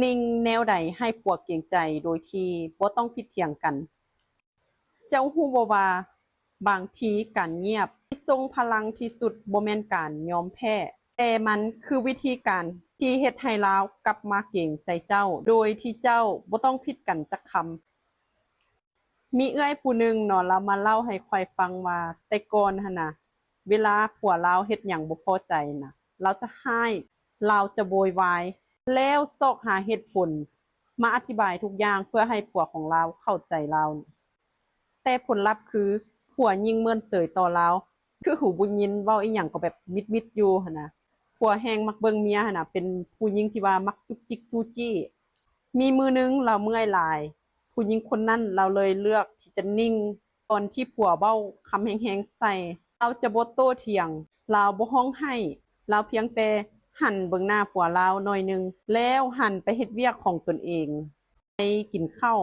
ນິ່ງແນວໃດໃຫ້ຜົວເກງໃຈໂດຍທີ່ບໍ່ຕ້ອງຜິດຖຽງກັນ. ເຈົ້າຮູ້ບໍ່ວ່າ ບາງທີການງຽບທີ່ຊົງພະລັງທີ່ສຸດບໍ່ແມ່ນການຍອມແພ້, ແຕ່ມັນຄືວິທີການທີ່ເຮັດໃຫ້ລາວກັບມາເກງໃຈເຈົ້າ ໂດຍທີ່ເຈົ້າບໍ່ຕ້ອງຜິດກັນຈັກຄຳ. ມີເອື້ອຍຜູ້ໜຶ່ງເນາະ ລາວມາເລົ່າໃຫ້ຂ້ອຍຟັງວ່າ ແຕ່ກ່ອນຫັ້ນນະ ເວລາຜົວລາວເຮັດຫຍັງບໍ່ພໍໃຈນະ ລາວຈະຮ້າຍ, ລາວຈະໂວຍວາຍ ແລ້ວຊອກຫາເຫດຜົນມາອະທິບາຍທຸກຢ່າງເພື່ອໃຫ້ຜົວຂອງລາວເຂົ້າໃຈລາວ. ແຕ່ຜົນລັບຄື ຜົວຍິ່ງເມີນເສີຍຕໍ່ລາວ, ຄືຫູບໍ່ຍິນ, ເວົ້າອີ່ຫຍັງກໍແບບມິດໆຢູ່ຫັ້ນນະ. ຜົວແຮ່ງມັກເບິ່ງເມຍຫັ້ນນະ ເປັນຜູ້ຍິງທີ່ວ່າມັກຈຸກຈິກຈູ້ຈີ້. ມີມື້ໜຶ່ງລາວເມື່ອຍຫຼາຍ, ຜູ້ຍິງຄົນນັ້ນລາວເລີຍເລືອກທີ່ຈະນິ່ງ ຕອນທີ່ຜົວເວົ້າຄຳແຮງໆໃສ່. ລາວຈະບໍ່ໂຕ້ຖຽງ, ລາວບໍ່ຮ້ອງໄຫ້, ລາວພຽງແຕ່ຫັນເບິ່ງໜ້າຜົວລາວໜ້ອຍໜຶ່ງ ແລ້ວຫັນໄປເຮັດວຽກຂອງຕົນເອງ, ໄປກິນເຂົ້າ.